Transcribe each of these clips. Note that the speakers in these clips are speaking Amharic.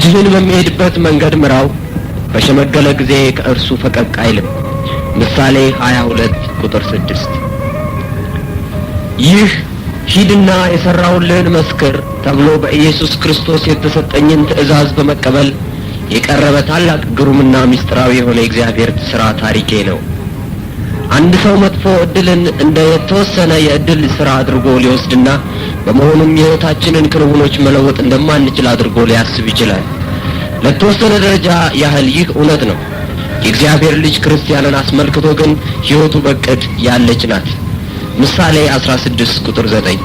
ልጅህን በሚሄድበት መንገድ ምራው፣ በሸመገለ ጊዜ ከእርሱ ፈቀቅ አይልም። ምሳሌ 22 ቁጥር 6። ይህ ሂድና የሠራሁልህን መስክር ተብሎ በኢየሱስ ክርስቶስ የተሰጠኝን ትእዛዝ በመቀበል የቀረበ ታላቅ ግሩምና ምስጢራዊ የሆነ የእግዚአብሔር ሥራ ታሪኬ ነው። አንድ ሰው መጥፎ ዕድልን እንደ የተወሰነ የዕድል ሥራ አድርጎ ሊወስድና በመሆኑም የሕይወታችንን ክንውኖች መለወጥ እንደማንችል አድርጎ ሊያስብ ይችላል። ለተወሰነ ደረጃ ያህል ይህ እውነት ነው። የእግዚአብሔር ልጅ ክርስቲያንን አስመልክቶ ግን ሕይወቱ በዕቅድ ያለች ናት። ምሳሌ 16 ቁጥር 9።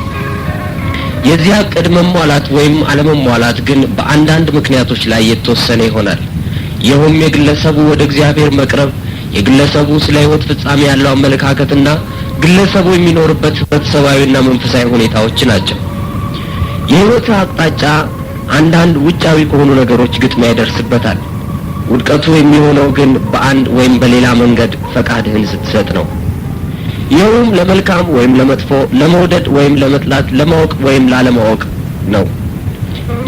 የዚህ ዕቅድ መሟላት ወይም አለመሟላት ግን በአንዳንድ ምክንያቶች ላይ የተወሰነ ይሆናል። ይኸውም የግለሰቡ ወደ እግዚአብሔር መቅረብ፣ የግለሰቡ ስለ ሕይወት ፍጻሜ ያለው አመለካከትና ግለሰቡ የሚኖርበት ህብረተሰባዊና መንፈሳዊ ሁኔታዎች ናቸው። የሕይወት አቅጣጫ አንዳንድ ውጫዊ ከሆኑ ነገሮች ግጥሚያ ይደርስበታል። ውድቀቱ የሚሆነው ግን በአንድ ወይም በሌላ መንገድ ፈቃድህን ስትሰጥ ነው። ይኸውም ለመልካም ወይም ለመጥፎ፣ ለመውደድ ወይም ለመጥላት፣ ለማወቅ ወይም ላለማወቅ ነው።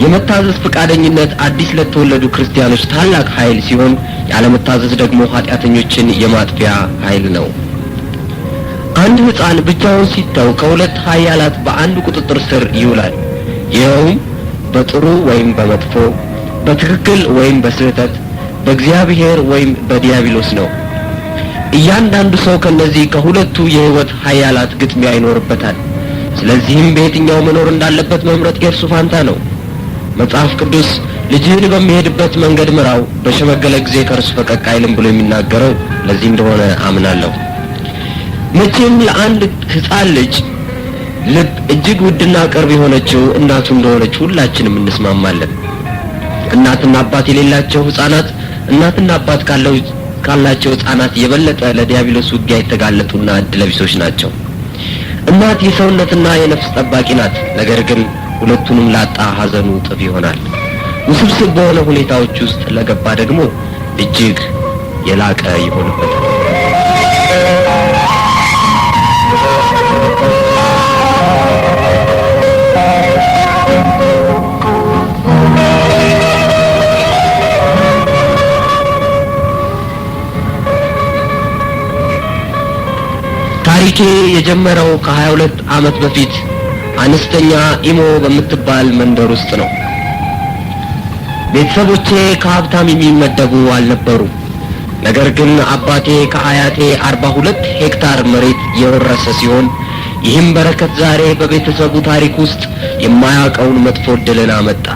የመታዘዝ ፈቃደኝነት አዲስ ለተወለዱ ክርስቲያኖች ታላቅ ኃይል ሲሆን፣ ያለመታዘዝ ደግሞ ኃጢአተኞችን የማጥፊያ ኃይል ነው። አንድ ሕፃን ብቻውን ሲተው ከሁለት ኃያላት በአንዱ ቁጥጥር ስር ይውላል። ይኸውም በጥሩ ወይም በመጥፎ፣ በትክክል ወይም በስህተት፣ በእግዚአብሔር ወይም በዲያብሎስ ነው። እያንዳንዱ ሰው ከነዚህ ከሁለቱ የሕይወት ኃያላት ግጥሚያ ይኖርበታል። ስለዚህም በየትኛው መኖር እንዳለበት መምረጥ የእርሱ ፋንታ ነው። መጽሐፍ ቅዱስ ልጅህን በሚሄድበት መንገድ ምራው፣ በሸመገለ ጊዜ ከእርሱ ፈቀቅ አይልም ብሎ የሚናገረው ለዚህ እንደሆነ አምናለሁ። መቼም ለአንድ ሕፃን ልጅ ልብ እጅግ ውድና ቅርብ የሆነችው እናቱ እንደሆነች ሁላችንም እንስማማለን። እናትና አባት የሌላቸው ሕፃናት እናትና አባት ካላቸው ሕፃናት የበለጠ ለዲያብሎስ ውጊያ የተጋለጡና ዕድለቢሶች ናቸው። እናት የሰውነትና የነፍስ ጠባቂ ናት። ነገር ግን ሁለቱንም ላጣ ሐዘኑ እጥፍ ይሆናል። ውስብስብ በሆነ ሁኔታዎች ውስጥ ለገባ ደግሞ እጅግ የላቀ ይሆንበታል። ታሪኬ የጀመረው ከ22 ዓመት በፊት አነስተኛ ኢሞ በምትባል መንደር ውስጥ ነው። ቤተሰቦቼ ከሀብታም የሚመደቡ አልነበሩም። ነገር ግን አባቴ ከአያቴ 42 ሄክታር መሬት የወረሰ ሲሆን፣ ይህም በረከት ዛሬ በቤተሰቡ ታሪክ ውስጥ የማያውቀውን መጥፎ ዕድልን አመጣ።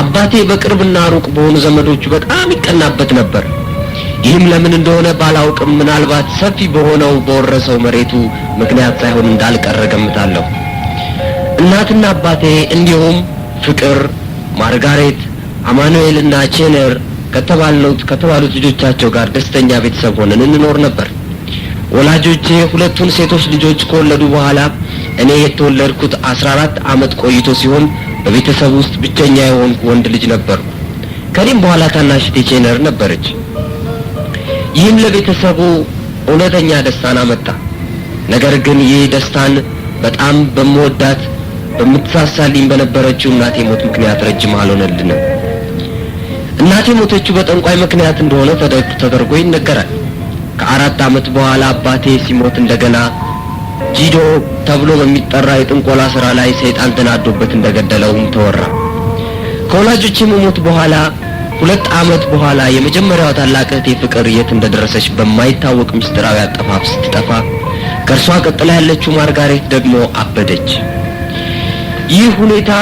አባቴ በቅርብና ሩቅ በሆኑ ዘመዶቹ በጣም ይቀናበት ነበር። ይህም ለምን እንደሆነ ባላውቅም ምናልባት ሰፊ በሆነው በወረሰው መሬቱ ምክንያት ሳይሆን እንዳልቀረ ገምታለሁ። እናትና አባቴ እንዲሁም ፍቅር፣ ማርጋሬት፣ አማኑኤል እና ቼነር ከተባሉት ልጆቻቸው ጋር ደስተኛ ቤተሰብ ሆነን እንኖር ነበር። ወላጆቼ ሁለቱን ሴቶች ልጆች ከወለዱ በኋላ እኔ የተወለድኩት 14 ዓመት ቆይቶ ሲሆን በቤተሰብ ውስጥ ብቸኛ የሆንኩ ወንድ ልጅ ነበርኩ። ከኔም በኋላ ታናሽ እህቴ ቼነር ነበረች። ይህም ለቤተሰቡ እውነተኛ ደስታን አመጣ። ነገር ግን ይህ ደስታን በጣም በምወዳት በምትሳሳልኝ በነበረችው እናቴ ሞት ምክንያት ረጅም አልሆነልንም። እናቴ ሞተችው በጠንቋይ ምክንያት እንደሆነ ተደርጎ ይነገራል። ከ4 ዓመት በኋላ አባቴ ሲሞት እንደገና ጂዶ ተብሎ በሚጠራ የጥንቆላ ስራ ላይ ሰይጣን ተናዶበት እንደገደለውም ተወራ። ከወላጆቼ መሞት በኋላ 2 ዓመት በኋላ የመጀመሪያዋ ታላቅ እህቴ ፍቅር የት እንደደረሰች በማይታወቅ ምስጢራዊ አጠፋፍ ስትጠፋ፣ ከእርሷ ቀጥላ ያለችው ማርጋሬት ደግሞ አበደች። ይህ ሁኔታ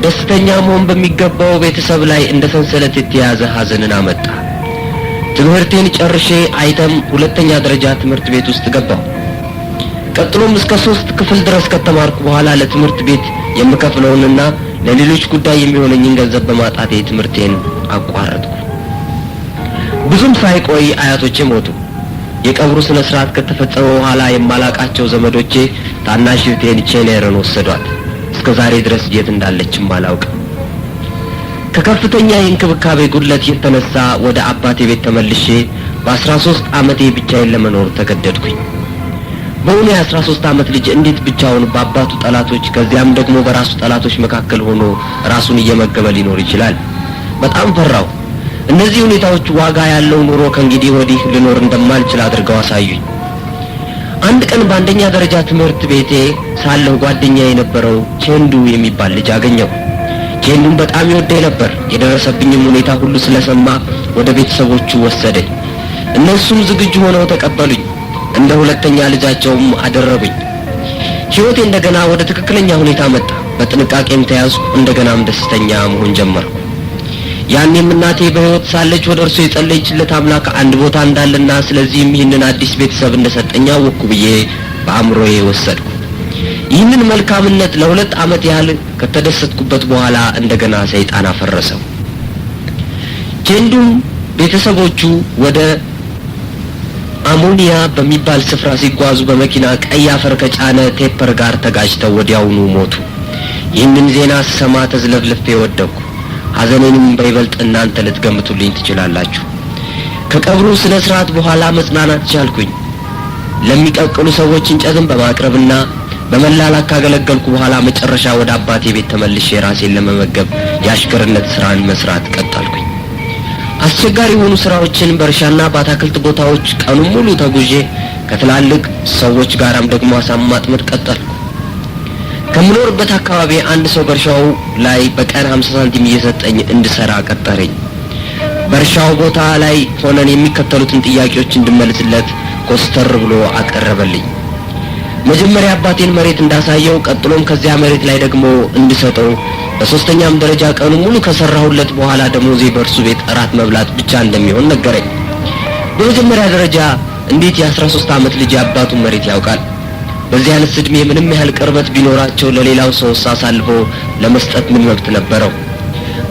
ደስተኛ መሆን በሚገባው ቤተሰብ ላይ እንደ ሰንሰለት የተያዘ ሐዘንን አመጣ። ትምህርቴን ጨርሼ አይተም ሁለተኛ ደረጃ ትምህርት ቤት ውስጥ ገባሁ። ቀጥሎም እስከ 3 ክፍል ድረስ ከተማርኩ በኋላ ለትምህርት ቤት የምከፍለውንና ለሌሎች ጉዳይ የሚሆነኝን ገንዘብ በማጣቴ ትምህርቴን አቋረጥኩ። ብዙም ሳይቆይ አያቶቼ ሞቱ። የቀብሩ ስነ ስርዓት ከተፈጸመ በኋላ የማላቃቸው ዘመዶቼ ታናሽ እህቴን ቼነርን ወሰዷት። እስከ ዛሬ ድረስ የት እንዳለችም አላውቅም። ከከፍተኛ የእንክብካቤ ጉድለት የተነሳ ወደ አባቴ ቤት ተመልሼ በ13 ዓመቴ ብቻዬን ለመኖር ተገደድኩኝ። በእውኑ የ13 ዓመት ልጅ እንዴት ብቻውን በአባቱ ጠላቶች ከዚያም ደግሞ በራሱ ጠላቶች መካከል ሆኖ ራሱን እየመገበ ሊኖር ይችላል? በጣም ፈራሁ። እነዚህ ሁኔታዎች ዋጋ ያለው ኑሮ ከእንግዲህ ወዲህ ልኖር እንደማልችል አድርገው አሳዩኝ። አንድ ቀን በአንደኛ ደረጃ ትምህርት ቤቴ ሳለሁ ጓደኛ የነበረው ቼንዱ የሚባል ልጅ አገኘሁ። ቼንዱን በጣም ይወደኝ ነበር። የደረሰብኝም ሁኔታ ሁሉ ስለሰማ ወደ ቤተሰቦቹ ወሰደኝ። እነሱም ዝግጁ ሆነው ተቀበሉኝ። እንደ ሁለተኛ ልጃቸውም አደረጉኝ። ሕይወቴ እንደገና ወደ ትክክለኛ ሁኔታ መጣ። በጥንቃቄም ተያዝኩ። እንደገናም ደስተኛ መሆን ጀመርኩ። ያኔም እናቴ በሕይወት ሳለች ወደ እርሱ የጸለየችለት አምላክ አንድ ቦታ እንዳለና ስለዚህም ይህንን አዲስ ቤተሰብ እንደሰጠኝ አወቅኩ ብዬ በአእምሮዬ ወሰድኩ። ይህንን መልካምነት ለ2 ዓመት ያህል ከተደሰትኩበት በኋላ እንደገና ሰይጣን አፈረሰው። ቼንዱም ቤተሰቦቹ ወደ አሞኒያ በሚባል ስፍራ ሲጓዙ በመኪና ቀይ አፈር ከጫነ ቴፐር ጋር ተጋጭተው ወዲያውኑ ሞቱ። ይህንን ዜና ስሰማ ተዝለፍልፌ ወደቅኩ። ሐዘኔንም በይበልጥ እናንተ ልትገምቱልኝ ትችላላችሁ። ከቀብሩ ስነ ስርዓት በኋላ መጽናናት ቻልኩኝ። ለሚቀቅሉ ሰዎች እንጨትን በማቅረብና በመላላክ ካገለገልኩ በኋላ መጨረሻ ወደ አባቴ ቤት ተመልሼ ራሴን ለመመገብ የአሽከርነት ስራን መስራት ቀጠልኩኝ። አስቸጋሪ የሆኑ ስራዎችን በእርሻና በአታክልት ቦታዎች ቀኑን ሙሉ ተጉዤ ከትላልቅ ሰዎች ጋራም ደግሞ አሳ ማጥመድ ቀጠልኩ። ከምኖርበት አካባቢ አንድ ሰው በእርሻው ላይ በቀን 50 ሳንቲም እየሰጠኝ እንድሰራ ቀጠረኝ። በእርሻው ቦታ ላይ ሆነን የሚከተሉትን ጥያቄዎች እንድመልስለት ኮስተር ብሎ አቀረበልኝ። መጀመሪያ አባቴን መሬት እንዳሳየው፣ ቀጥሎም ከዚያ መሬት ላይ ደግሞ እንድሰጠው፣ በሶስተኛም ደረጃ ቀኑ ሙሉ ከሰራሁለት በኋላ ደሞዜ በእርሱ ቤት እራት መብላት ብቻ እንደሚሆን ነገረኝ። በመጀመሪያ ደረጃ እንዴት የ13 ዓመት ልጅ የአባቱን መሬት ያውቃል? በዚህ አይነት እድሜ ምንም ያህል ቅርበት ቢኖራቸው ለሌላው ሰው አሳልፎ ለመስጠት ምን መብት ነበረው?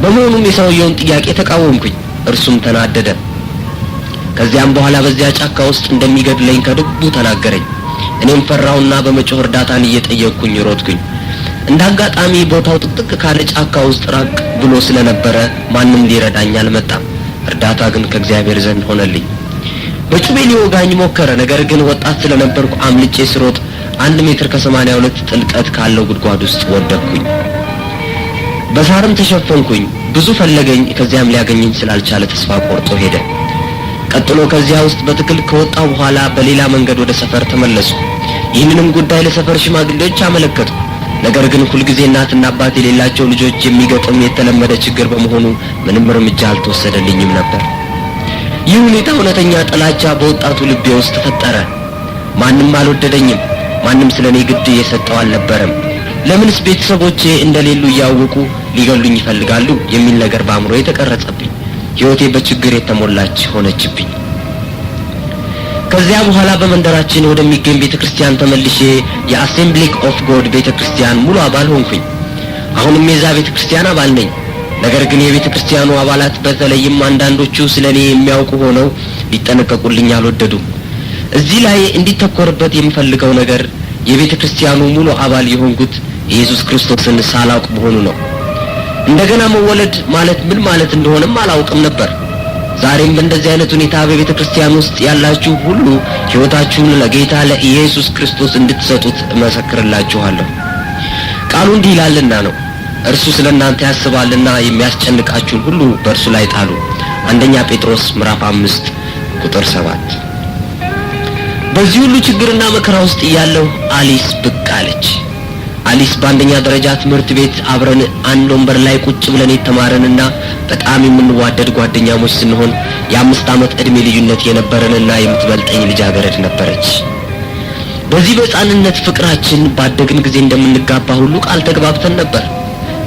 በመሆኑም የሰውየውን ጥያቄ ተቃወምኩኝ። እርሱም ተናደደ። ከዚያም በኋላ በዚያ ጫካ ውስጥ እንደሚገድለኝ ከልቡ ተናገረኝ። እኔም ፈራሁና በመጮህ እርዳታን እየጠየቅኩኝ ሮጥኩኝ። እንደ አጋጣሚ ቦታው ጥቅጥቅ ካለ ጫካ ውስጥ ራቅ ብሎ ስለነበረ ማንም ሊረዳኝ አልመጣም። እርዳታ ግን ከእግዚአብሔር ዘንድ ሆነልኝ። በጩቤ ሊወጋኝ ሞከረ። ነገር ግን ወጣት ስለነበርኩ አምልጬ ስሮጥ 1 ሜትር ከ82 ጥልቀት ካለው ጉድጓድ ውስጥ ወደቅኩኝ። በሳርም ተሸፈንኩኝ። ብዙ ፈለገኝ። ከዚያም ሊያገኘኝ ስላልቻለ ተስፋ ቆርጦ ሄደ። ቀጥሎ ከዚያ ውስጥ በትክክል ከወጣሁ በኋላ በሌላ መንገድ ወደ ሰፈር ተመለስኩ። ይህንንም ጉዳይ ለሰፈር ሽማግሌዎች አመለከትኩ። ነገር ግን ሁልጊዜ እናትና አባት የሌላቸው ልጆች የሚገጥም የተለመደ ችግር በመሆኑ ምንም እርምጃ አልተወሰደልኝም ነበር። ይህ ሁኔታ እውነተኛ ጥላቻ በወጣቱ ልቤ ውስጥ ተፈጠረ። ማንም አልወደደኝም። ማንም ስለኔ ግድ የሰጠው አልነበረም። ለምንስ ቤተሰቦቼ እንደሌሉ እያወቁ ሊገሉኝ ይፈልጋሉ የሚል ነገር በአእምሮዬ ተቀረጸብኝ። ሕይወቴ በችግር የተሞላች ሆነችብኝ። ከዚያ በኋላ በመንደራችን ወደሚገኝ ቤተክርስቲያን ተመልሼ የ Assembly of God ቤተክርስቲያን ሙሉ አባል ሆንኩኝ። አሁንም የዛ ቤተክርስቲያን አባል ነኝ። ነገር ግን የቤተክርስቲያኑ አባላት በተለይም አንዳንዶቹ ስለኔ የሚያውቁ ሆነው ሊጠነቀቁልኝ አልወደዱም። እዚህ ላይ እንዲተኮርበት የምፈልገው ነገር የቤተክርስቲያኑ ሙሉ አባል የሆንኩት ኢየሱስ ክርስቶስን ሳላውቅ መሆኑ ነው። እንደገና መወለድ ማለት ምን ማለት እንደሆነም አላውቅም ነበር። ዛሬም በእንደዚህ አይነት ሁኔታ በቤተክርስቲያን ውስጥ ያላችሁ ሁሉ ሕይወታችሁን ለጌታ ለኢየሱስ ክርስቶስ እንድትሰጡት እመሰክርላችኋለሁ። ቃሉ እንዲህ ይላልና ነው፣ እርሱ ስለ እናንተ ያስባልና የሚያስጨንቃችሁን ሁሉ በእርሱ ላይ ጣሉ። አንደኛ ጴጥሮስ ምዕራፍ 5 ቁጥር 7። በዚህ ሁሉ ችግርና መከራ ውስጥ እያለሁ አሊስ ብቅ አለች። አሊስ በአንደኛ ደረጃ ትምህርት ቤት አብረን አንድ ወንበር ላይ ቁጭ ብለን የተማረንና በጣም የምንዋደድ ጓደኛሞች ስንሆን የ5 ዓመት ዕድሜ ልዩነት የነበረንና የምትበልጠኝ ልጃገረድ ነበረች። በዚህ በሕፃንነት ፍቅራችን ባደግን ጊዜ እንደምንጋባ ሁሉ ቃል ተግባብተን ነበር።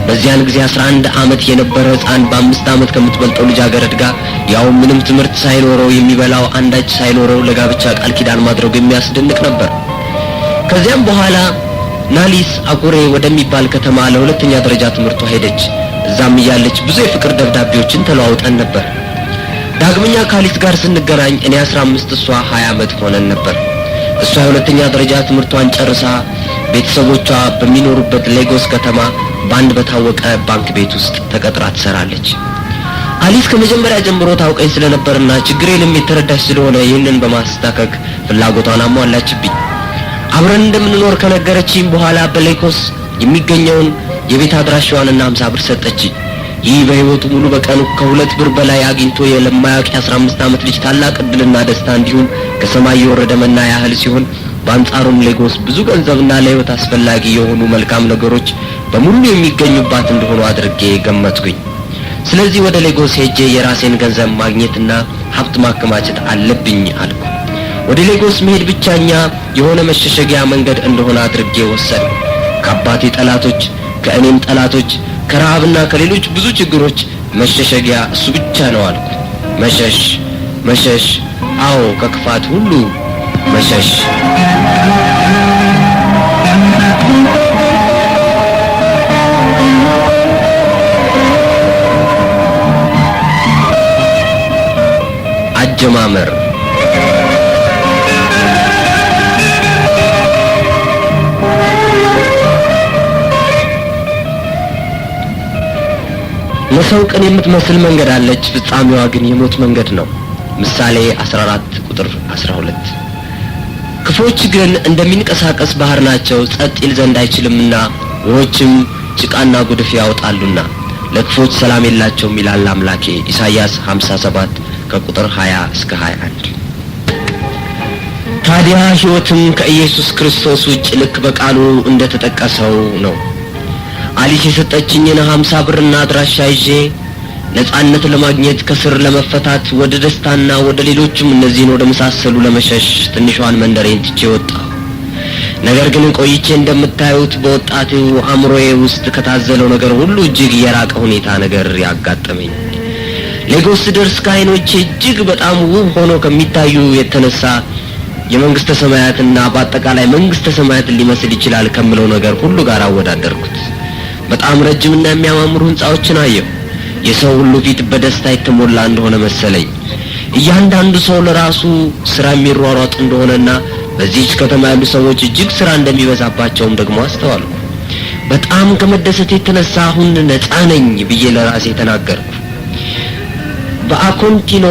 በዚያን ጊዜ 11 ዓመት የነበረ ሕፃን በ5 ዓመት ከምትበልጠው ልጃገረድ ጋር ያው ምንም ትምህርት ሳይኖረው የሚበላው አንዳች ሳይኖረው ለጋብቻ ቃል ኪዳን ማድረጉ የሚያስደንቅ ነበር። ከዚያም በኋላ ናሊስ አኩሬ ወደሚባል ከተማ ለሁለተኛ ደረጃ ትምህርቷ ሄደች። እዛም እያለች ብዙ የፍቅር ደብዳቤዎችን ተለዋውጠን ነበር። ዳግመኛ ካሊስ ጋር ስንገናኝ እኔ 15 እሷ 20 ዓመት ሆነን ነበር። እሷ የሁለተኛ ደረጃ ትምህርቷን ጨርሳ ቤተሰቦቿ በሚኖሩበት ሌጎስ ከተማ በአንድ በታወቀ ባንክ ቤት ውስጥ ተቀጥራ ትሰራለች። አሊስ ከመጀመሪያ ጀምሮ ታውቀኝ ስለነበርና ችግሬንም የተረዳች ስለሆነ ይህንን በማስታከክ ፍላጎቷን አሟላችብኝ። አብረን እንደምንኖር ከነገረችኝ በኋላ በሌጎስ የሚገኘውን የቤት አድራሻዋንና 50 ብር ሰጠችኝ። ይህ በሕይወቱ ሙሉ በቀን ከ2 ብር በላይ አግኝቶ ለማያውቅ የ15 ዓመት ልጅ ታላቅ ዕድልና ደስታ እንዲሁም ከሰማይ የወረደ መና ያህል ሲሆን፣ በአንጻሩም ሌጎስ ብዙ ገንዘብና ለሕይወት አስፈላጊ የሆኑ መልካም ነገሮች በሙሉ የሚገኙባት እንደሆኑ አድርጌ ገመትኩኝ። ስለዚህ ወደ ሌጎስ ሄጄ የራሴን ገንዘብ ማግኘትና ሀብት ማከማቸት አለብኝ አልኩ። ወደ ሌጎስ መሄድ ብቸኛ የሆነ መሸሸጊያ መንገድ እንደሆነ አድርጌ ወሰድኩ። ከአባቴ ጠላቶች፣ ከእኔም ጠላቶች፣ ከረሃብና ከሌሎች ብዙ ችግሮች መሸሸጊያ እሱ ብቻ ነው አልኩ። መሸሽ፣ መሸሽ፣ አዎ፣ ከክፋት ሁሉ መሸሽ። አጀማመር። ለሰው ቅን የምትመስል መንገድ አለች፣ ፍጻሜዋ ግን የሞት መንገድ ነው። ምሳሌ 14 ቁጥር 12። ክፉዎች ግን እንደሚንቀሳቀስ ባህር ናቸው፣ ጸጥ ይል ዘንድ አይችልምና፣ ውኆችም ጭቃና ጉድፍ ያወጣሉና ለክፉዎች ሰላም የላቸውም ይላል አምላኬ። ኢሳይያስ 57 ከቁጥር 20 እስከ 21። ታዲያ ሕይወትም ከኢየሱስ ክርስቶስ ውጭ ልክ በቃሉ እንደተጠቀሰው ነው። አሊስ የሰጠችኝን 50 ብርና አድራሻ ይዤ ነጻነት ለማግኘት፣ ከእስር ለመፈታት፣ ወደ ደስታና ወደ ሌሎችም እነዚህን ወደ መሳሰሉ ለመሸሽ ትንሿን መንደሬን ትቼ ወጣሁ። ነገር ግን ቆይቼ እንደምታዩት በወጣቱ አእምሮዬ ውስጥ ከታዘለው ነገር ሁሉ እጅግ የራቀ ሁኔታ ነገር ያጋጠመኝ። ሌጎስ ስደርስ ከዓይኖቼ እጅግ በጣም ውብ ሆኖ ከሚታዩ የተነሳ የመንግስተ ሰማያትና በአጠቃላይ መንግስተ ሰማያትን ሊመስል ይችላል ከምለው ነገር ሁሉ ጋር አወዳደርኩት። በጣም ረጅምና የሚያማምሩ ህንጻዎችን አየሁ። የሰው ሁሉ ፊት በደስታ የተሞላ እንደሆነ መሰለኝ። እያንዳንዱ ሰው ለራሱ ስራ የሚሯሯጥ እንደሆነና በዚህች ከተማ ያሉ ሰዎች እጅግ ስራ እንደሚበዛባቸውም ደግሞ አስተዋልኩ። በጣም ከመደሰት የተነሳ አሁን ነጻ ነኝ ብዬ ለራሴ ተናገርኩ። በአኮንቲኖ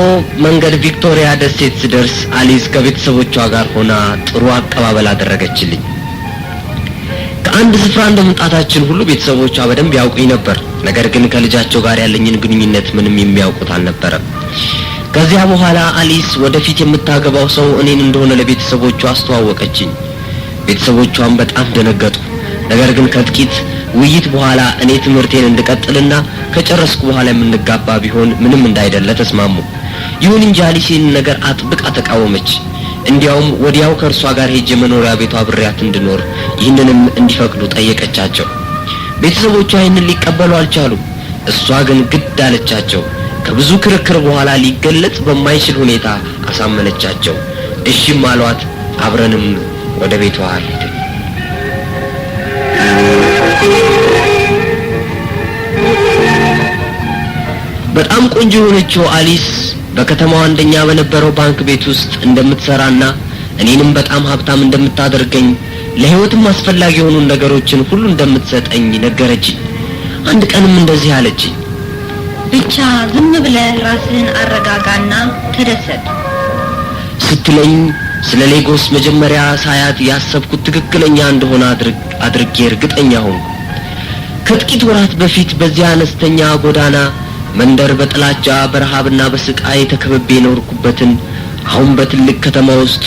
መንገድ ቪክቶሪያ ደሴት ስደርስ አሊስ ከቤተሰቦቿ ጋር ሆና ጥሩ አቀባበል አደረገችልኝ። ከአንድ ስፍራ እንደ መምጣታችን ሁሉ ቤተሰቦቿ በደንብ ያውቁኝ ነበር። ነገር ግን ከልጃቸው ጋር ያለኝን ግንኙነት ምንም የሚያውቁት አልነበረም። ከዚያ በኋላ አሊስ ወደፊት የምታገባው ሰው እኔን እንደሆነ ለቤተሰቦቿ አስተዋወቀችኝ። ቤተሰቦቿም በጣም ደነገጡ። ነገር ግን ከጥቂት ውይይት በኋላ እኔ ትምህርቴን እንድቀጥልና ከጨረስኩ በኋላ የምንጋባ ቢሆን ምንም እንዳይደለ ተስማሙ። ይሁን እንጂ አሊስ ይህን ነገር አጥብቃ ተቃወመች። እንዲያውም ወዲያው ከእርሷ ጋር ሄጄ መኖሪያ ቤቷ አብሬያት እንድኖር ይህንንም እንዲፈቅዱ ጠየቀቻቸው። ቤተሰቦቿ ይህንን ሊቀበሉ አልቻሉም። እሷ ግን ግድ አለቻቸው። ከብዙ ክርክር በኋላ ሊገለጽ በማይችል ሁኔታ አሳመነቻቸው። እሺም አሏት። አብረንም ወደ ቤቷ ሄድን። በጣም ቆንጆ የሆነችው አሊስ በከተማው አንደኛ በነበረው ባንክ ቤት ውስጥ እንደምትሰራና እኔንም በጣም ሀብታም እንደምታደርገኝ፣ ለሕይወትም አስፈላጊ የሆኑ ነገሮችን ሁሉ እንደምትሰጠኝ ነገረችኝ። አንድ ቀንም እንደዚህ አለችኝ። ብቻ ዝም ብለህ ራስህን አረጋጋና ተደሰት። ስትለኝ ስለ ሌጎስ መጀመሪያ ሳያት ያሰብኩት ትክክለኛ እንደሆነ አድርጌ እርግጠኛ ሆንኩ። ከጥቂት ወራት በፊት በዚያ አነስተኛ ጎዳና መንደር በጥላቻ፣ በረሃብና በስቃይ ተከብቤ የኖርኩበትን አሁን በትልቅ ከተማ ውስጥ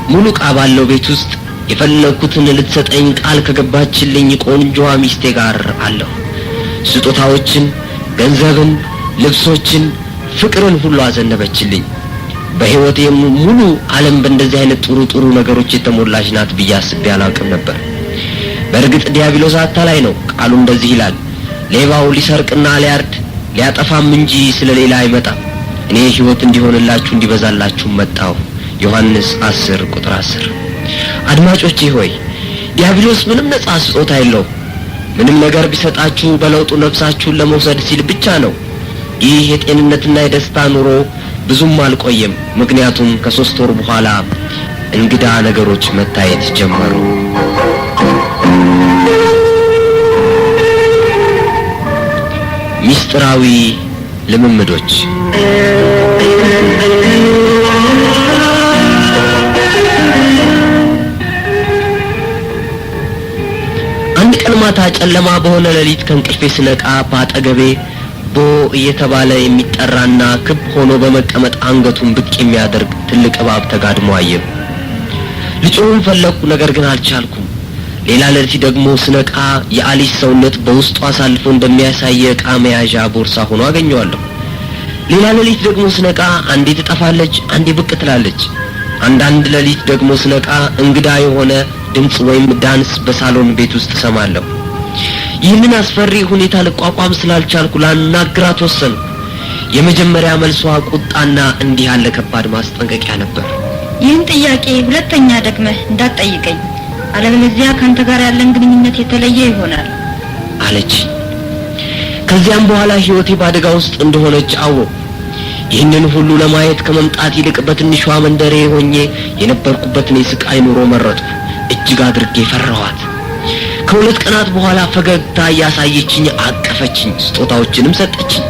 ሙሉ ዕቃ ባለው ቤት ውስጥ የፈለግኩትን ልትሰጠኝ ቃል ከገባችልኝ ቆንጆዋ ሚስቴ ጋር አለሁ። ስጦታዎችን፣ ገንዘብን፣ ልብሶችን፣ ፍቅርን ሁሉ አዘነበችልኝ። በሕይወቴ ሙሉ ዓለም በእንደዚህ አይነት ጥሩ ጥሩ ነገሮች የተሞላች ናት ብዬ አስቤ አላውቅም ነበር። በእርግጥ ዲያብሎስ አታላይ ነው። ቃሉ እንደዚህ ይላል፣ ሌባው ሊሰርቅና ሊያርድ ሊያጠፋም እንጂ ስለ ሌላ አይመጣም። እኔ ሕይወት እንዲሆንላችሁ እንዲበዛላችሁ መጣሁ። ዮሐንስ 10 ቁጥር 10። አድማጮቼ ሆይ፣ ዲያብሎስ ምንም ነጻ ስጦታ የለውም። ምንም ነገር ቢሰጣችሁ በለውጡ ነፍሳችሁን ለመውሰድ ሲል ብቻ ነው። ይህ የጤንነትና የደስታ ኑሮ ብዙም አልቆየም። ምክንያቱም ከ3 ወር በኋላ እንግዳ ነገሮች መታየት ጀመሩ። ሚስጥራዊ ልምምዶች። አንድ ቀን ማታ ጨለማ በሆነ ሌሊት ከእንቅልፌ ስነቃ በአጠገቤ ቦ እየተባለ የሚጠራና ክብ ሆኖ በመቀመጥ አንገቱን ብቅ የሚያደርግ ትልቅ እባብ ተጋድሞ አየሁ። ልጮህም ፈለግኩ፣ ነገር ግን አልቻልኩም። ሌላ ሌሊት ደግሞ ስነቃ የአሊስ ሰውነት በውስጡ አሳልፎ እንደሚያሳይ የዕቃ መያዣ ቦርሳ ሆኖ አገኘዋለሁ። ሌላ ሌሊት ደግሞ ስነቃ አንዴ ትጠፋለች፣ አንዴ ብቅ ትላለች። አንዳንድ ሌሊት ደግሞ ስነቃ እንግዳ የሆነ ድምፅ ወይም ዳንስ በሳሎን ቤት ውስጥ እሰማለሁ። ይህንን አስፈሪ ሁኔታ ልቋቋም ስላልቻልኩ ላናግራት ወሰንኩ። የመጀመሪያ መልሷ ቁጣና እንዲህ ያለ ከባድ ማስጠንቀቂያ ነበር። ይህን ጥያቄ ሁለተኛ ደግመህ እንዳትጠይቀኝ፣ አለበለዚያ ካንተ ጋር ያለን ግንኙነት የተለየ ይሆናል አለች። ከዚያም በኋላ ሕይወቴ በአደጋ ውስጥ እንደሆነች አወቅኩ። ይህንን ሁሉ ለማየት ከመምጣት ይልቅ በትንሿ መንደሬ ሆኜ የነበርኩበትን የስቃይ ኑሮ መረጥኩ። እጅግ አድርጌ ፈራኋት። ከ2 ቀናት በኋላ ፈገግታ እያሳየችኝ አቀፈችኝ፣ ስጦታዎችንም ሰጠችኝ።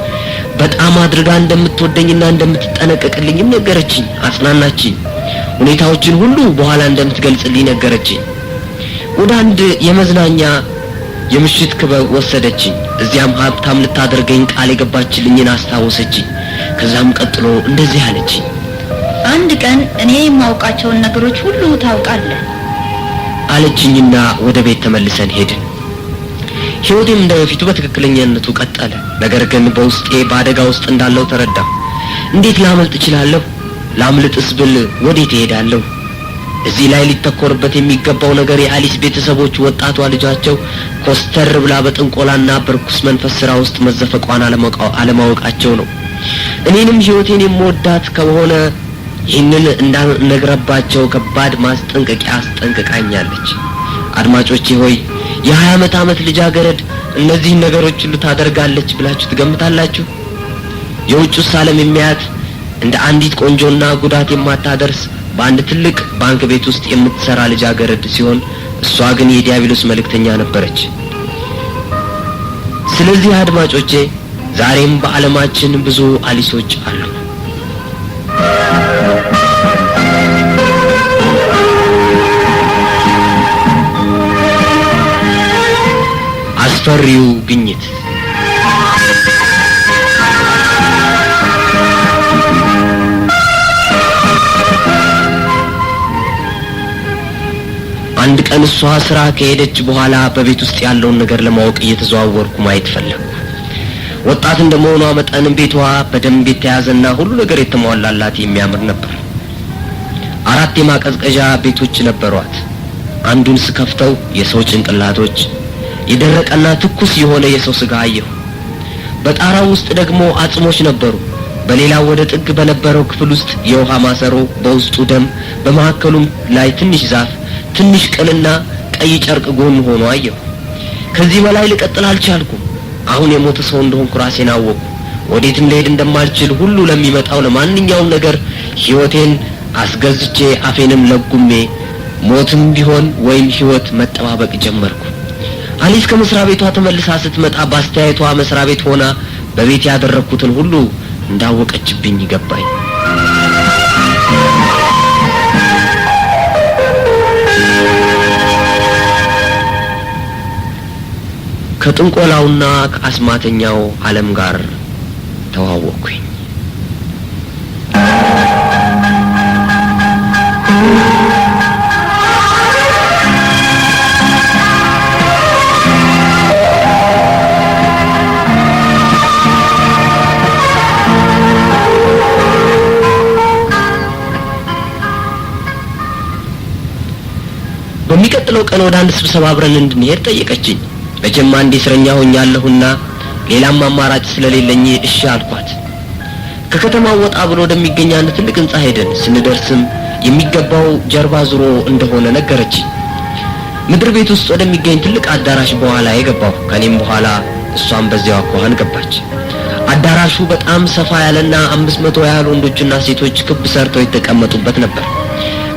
በጣም አድርጋ እንደምትወደኝና እንደምትጠነቀቅልኝም ነገረችኝ፣ አጽናናችኝ። ሁኔታዎችን ሁሉ በኋላ እንደምትገልጽልኝ ነገረችኝ። ወደ አንድ የመዝናኛ የምሽት ክበብ ወሰደችኝ። እዚያም ሀብታም ልታደርገኝ ቃል የገባችልኝን አስታወሰችኝ። ከዛም ቀጥሎ እንደዚህ አለችኝ። አንድ ቀን እኔ የማውቃቸውን ነገሮች ሁሉ ታውቃለህ አለችኝና ወደ ቤት ተመልሰን ሄድን። ሕይወቴም እንደ በፊቱ በትክክለኛነቱ ቀጠለ። ነገር ግን በውስጤ በአደጋ ውስጥ እንዳለው ተረዳሁ። እንዴት ላመልጥ እችላለሁ? ላምልጥስ ብል ወዴት እሄዳለሁ? እዚህ ላይ ሊተኮርበት የሚገባው ነገር የአሊስ ቤተሰቦች ወጣቷ ልጃቸው ኮስተር ብላ በጥንቆላና በርኩስ መንፈስ ስራ ውስጥ መዘፈቋን አለማወቃቸው ነው። እኔንም ሕይወቴን የምወዳት ከሆነ ይህንን እንዳልነግረባቸው ከባድ ማስጠንቀቂያ አስጠንቅቃኛለች። አድማጮቼ ሆይ፣ የ20 ዓመት ልጃገረድ እነዚህን ነገሮች ሁሉ ታደርጋለች ብላችሁ ትገምታላችሁ? የውጭው ዓለም የሚያያት እንደ አንዲት ቆንጆና ጉዳት የማታደርስ በአንድ ትልቅ ባንክ ቤት ውስጥ የምትሰራ ልጃገረድ ሲሆን፣ እሷ ግን የዲያብሎስ መልእክተኛ ነበረች። ስለዚህ አድማጮቼ፣ ዛሬም በዓለማችን ብዙ አሊሶች አሉ። አስፈሪው ግኝት። አንድ ቀን እሷ ስራ ከሄደች በኋላ በቤት ውስጥ ያለውን ነገር ለማወቅ እየተዘዋወርኩ ማየት ፈለግኩ። ወጣት እንደመሆኗ መጠን ቤቷ በደንብ የተያዘና ሁሉ ነገር የተሟላላት የሚያምር ነበር። 4 የማቀዝቀዣ ቤቶች ነበሯት። አንዱን ስከፍተው የሰው ጭንቅላቶች፣ የደረቀና ትኩስ የሆነ የሰው ስጋ አየሁ። በጣራው ውስጥ ደግሞ አጽሞች ነበሩ። በሌላው ወደ ጥግ በነበረው ክፍል ውስጥ የውሃ ማሰሮ፣ በውስጡ ደም፣ በመካከሉም ላይ ትንሽ ዛፍ፣ ትንሽ ቅልና ቀይ ጨርቅ ጎን ሆኖ አየሁ። ከዚህ በላይ ልቀጥል አልቻልኩም። አሁን የሞተ ሰው እንደሆንኩ ራሴን አወቅኩ። ወዴትም ልሄድ እንደማልችል ሁሉ ለሚመጣው ለማንኛውም ነገር ሕይወቴን አስገዝቼ አፌንም ለጉሜ ሞትም ቢሆን ወይም ሕይወት መጠባበቅ ጀመርኩ። አሊስ ከመስሪያ ቤቷ ተመልሳ ስትመጣ ባስተያየቷ መስሪያ ቤት ሆና በቤት ያደረኩትን ሁሉ እንዳወቀችብኝ ገባኝ። ከጥንቆላውና ከአስማተኛው ዓለም ጋር ተዋወቅኩኝ። በሚቀጥለው ቀን ወደ አንድ ስብሰባ አብረን እንድንሄድ ጠየቀችኝ። መቼም አንዴ እስረኛ ሆኛለሁና ሌላም አማራጭ ስለሌለኝ እሺ አልኳት። ከከተማው ወጣ ብሎ ወደሚገኝ አንድ ትልቅ ህንጻ ሄደን ስንደርስም የሚገባው ጀርባ ዙሮ እንደሆነ ነገረችኝ። ምድር ቤት ውስጥ ወደሚገኝ ትልቅ አዳራሽ በኋላ የገባሁ፣ ከኔም በኋላ እሷም በዚያው አኳኋን ገባች። አዳራሹ በጣም ሰፋ ያለና 500 ያህል ወንዶችና ሴቶች ክብ ሰርተው የተቀመጡበት ነበር።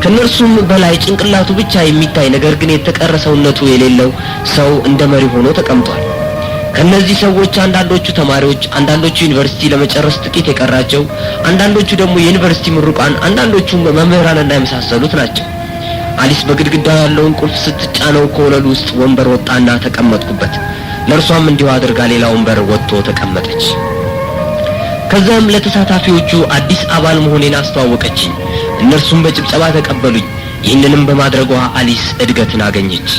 ከነርሱም በላይ ጭንቅላቱ ብቻ የሚታይ ነገር ግን የተቀረ ሰውነቱ የሌለው ሰው እንደ መሪ ሆኖ ተቀምጧል። ከነዚህ ሰዎች አንዳንዶቹ ተማሪዎች፣ አንዳንዶቹ ዩኒቨርሲቲ ለመጨረስ ጥቂት የቀራቸው፣ አንዳንዶቹ ደግሞ የዩኒቨርሲቲ ምሩቃን፣ አንዳንዶቹ መምህራንና የመሳሰሉት ናቸው። አሊስ በግድግዳው ያለውን ቁልፍ ስትጫነው ከወለሉ ውስጥ ወንበር ወጣና ተቀመጥኩበት። ለእርሷም እንዲሁ አድርጋ ሌላ ወንበር ወጥቶ ተቀመጠች። ከዛም ለተሳታፊዎቹ አዲስ አባል መሆኔን አስተዋወቀችኝ። እነርሱም በጭብጨባ ተቀበሉኝ። ይህንንም በማድረጓ አሊስ እድገትን አገኘች።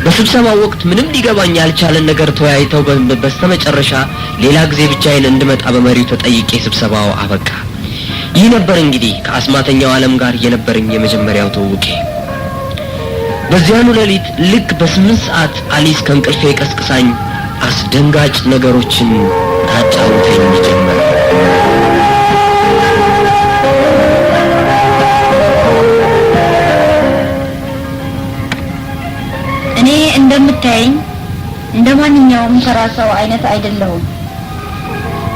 በስብሰባው ወቅት ምንም ሊገባኝ ያልቻለን ነገር ተወያይተው በስተመጨረሻ ሌላ ጊዜ ብቻዬን እንድመጣ በመሪው ተጠይቄ ስብሰባው አበቃ። ይህ ነበር እንግዲህ ከአስማተኛው ዓለም ጋር የነበረኝ የመጀመሪያው ትውውቄ። በዚያኑ ሌሊት ልክ በ8 ሰዓት አሊስ ከእንቅልፌ ቀስቅሳኝ አስደንጋጭ ነገሮችን ታጫውተኝ ጀመር። እኔ እንደምታየኝ እንደ ማንኛውም ተራ ሰው አይነት አይደለሁም።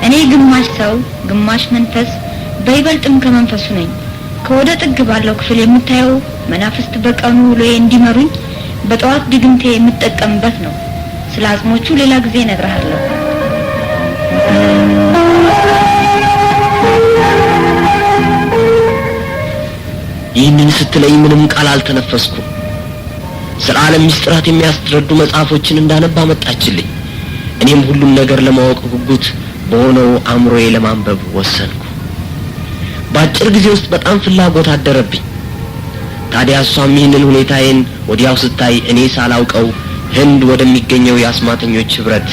እኔ ግማሽ ሰው ግማሽ መንፈስ፣ በይበልጥም ከመንፈሱ ነኝ። ከወደ ጥግ ባለው ክፍል የምታየው መናፍስት በቀኑ ውሎዬ እንዲመሩኝ በጠዋት ድግምቴ የምጠቀምበት ነው። ስለ አጽሞቹ ሌላ ጊዜ እነግርሃለሁ። ይህንን ስትለኝ ምንም ቃል አልተነፈስኩም። ስለ ዓለም ምስጢራት የሚያስረዱ መጽሐፎችን እንዳነብ አመጣችልኝ። እኔም ሁሉን ነገር ለማወቅ ጉጉት በሆነው አእምሮዬ ለማንበብ ወሰንኩ። በአጭር ጊዜ ውስጥ በጣም ፍላጎት አደረብኝ። ታዲያ እሷም ይህንን ሁኔታዬን ወዲያው ስታይ እኔ ሳላውቀው ህንድ ወደሚገኘው የአስማተኞች ህብረት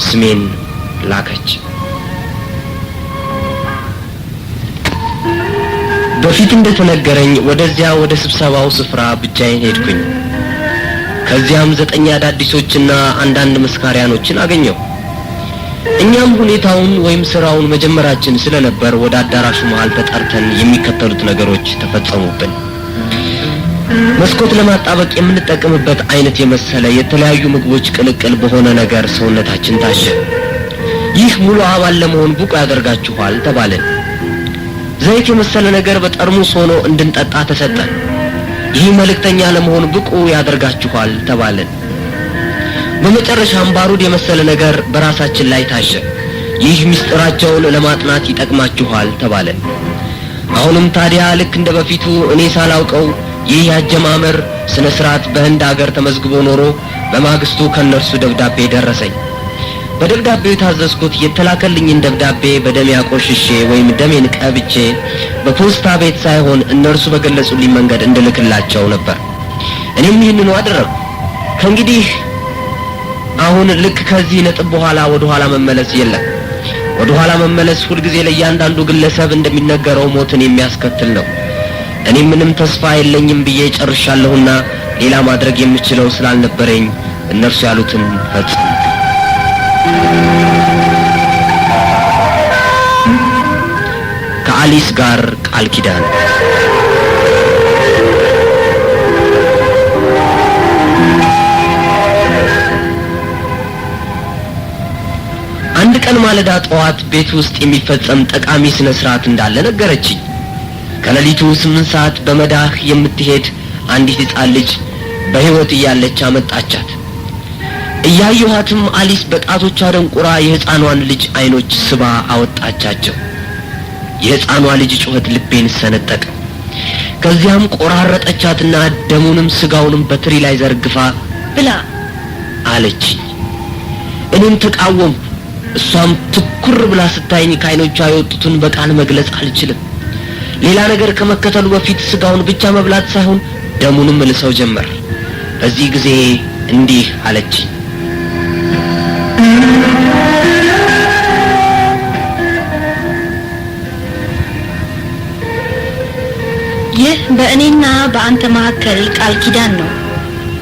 ስሜን ላከች። በፊት እንደተነገረኝ ወደዚያ ወደ ስብሰባው ስፍራ ብቻዬን ሄድኩኝ። ከዚያም ዘጠኝ አዳዲሶችና አንዳንድ መስካሪያኖችን አገኘሁ። እኛም ሁኔታውን ወይም ስራውን መጀመራችን ስለነበር ወደ አዳራሹ መሃል ተጠርተን የሚከተሉት ነገሮች ተፈጸሙብን። መስኮት ለማጣበቅ የምንጠቀምበት አይነት የመሰለ የተለያዩ ምግቦች ቅልቅል በሆነ ነገር ሰውነታችን ታሸ። ይህ ሙሉ አባል ለመሆን ብቁ ያደርጋችኋል ተባልን። ዘይት የመሰለ ነገር በጠርሙስ ሆኖ እንድንጠጣ ተሰጠን። ይህ መልእክተኛ ለመሆን ብቁ ያደርጋችኋል ተባልን። በመጨረሻም ባሩድ የመሰለ ነገር በራሳችን ላይ ታሸ። ይህ ምስጢራቸውን ለማጥናት ይጠቅማችኋል ተባልን። አሁንም ታዲያ ልክ እንደ በፊቱ እኔ ሳላውቀው ይህ የአጀማመር ስነ ስርዓት በህንድ አገር ተመዝግቦ ኖሮ በማግስቱ ከእነርሱ ደብዳቤ ደረሰኝ። በደብዳቤው የታዘዝኩት የተላከልኝን ደብዳቤ በደሜ አቆሽሼ ወይም ደሜን ቀብቼ በፖስታ ቤት ሳይሆን እነርሱ በገለጹልኝ መንገድ እንድልክላቸው ነበር። እኔም ይህንኑ አደረግኩ። ከእንግዲህ አሁን ልክ ከዚህ ነጥብ በኋላ ወደ ኋላ መመለስ የለም። ወደ ኋላ መመለስ ሁልጊዜ ለእያንዳንዱ ግለሰብ እንደሚነገረው ሞትን የሚያስከትል ነው። እኔ ምንም ተስፋ የለኝም ብዬ ጨርሻለሁና ሌላ ማድረግ የምችለው ስላልነበረኝ እነርሱ ያሉትን ፈጸምኩ። ከአሊስ ጋር ቃል ኪዳን። አንድ ቀን ማለዳ ጠዋት ቤት ውስጥ የሚፈጸም ጠቃሚ ስነ ስርዓት እንዳለ ነገረችኝ። ከሌሊቱ 8 ሰዓት በመዳህ የምትሄድ አንዲት ሕፃን ልጅ በሕይወት እያለች አመጣቻት። እያየኋትም አሊስ በጣቶቿ ደንቁራ የሕፃኗን ልጅ ዓይኖች ስባ አወጣቻቸው። የሕፃኗ ልጅ ጩኸት ልቤን ሰነጠቀ። ከዚያም ቆራረጠቻትና ደሙንም ስጋውንም በትሪ ላይ ዘርግፋ ብላ አለችኝ። እኔም ተቃወምኩ። እሷም ትኩር ብላ ስታየኝ ከዓይኖቿ የወጡትን በቃል መግለጽ አልችልም። ሌላ ነገር ከመከተሉ በፊት ስጋውን ብቻ መብላት ሳይሆን ደሙንም እልሰው ጀመር። በዚህ ጊዜ እንዲህ አለችኝ። ይህ በእኔና በአንተ መካከል ቃል ኪዳን ነው።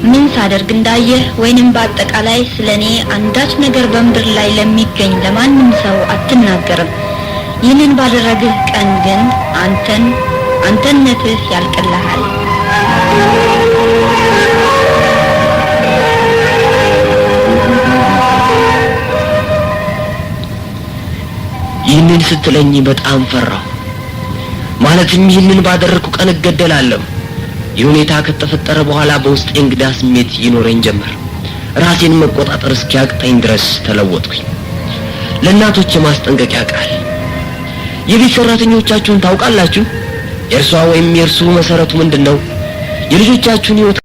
ምን ሳደርግ እንዳየህ ወይንም በአጠቃላይ ስለ እኔ አንዳች ነገር በምድር ላይ ለሚገኝ ለማንም ሰው አትናገርም። ይህንን ባደረግህ ቀን ግን አንተን አንተነትህ ያልቅልሃል። ይህንን ስትለኝ በጣም ፈራሁ። ማለትም ይህንን ባደረግኩ ቀን እገደላለሁ። ይህ ሁኔታ ከተፈጠረ በኋላ በውስጤ እንግዳ ስሜት ይኖረኝ ጀመር። ራሴን መቆጣጠር እስኪያቅተኝ ድረስ ተለወጥኩኝ። ለእናቶች የማስጠንቀቂያ ቃል። የቤት ሰራተኞቻችሁን ታውቃላችሁ? የእርሷ ወይም የእርሱ መሰረቱ ምንድን ነው? የልጆቻችሁን ሕይወት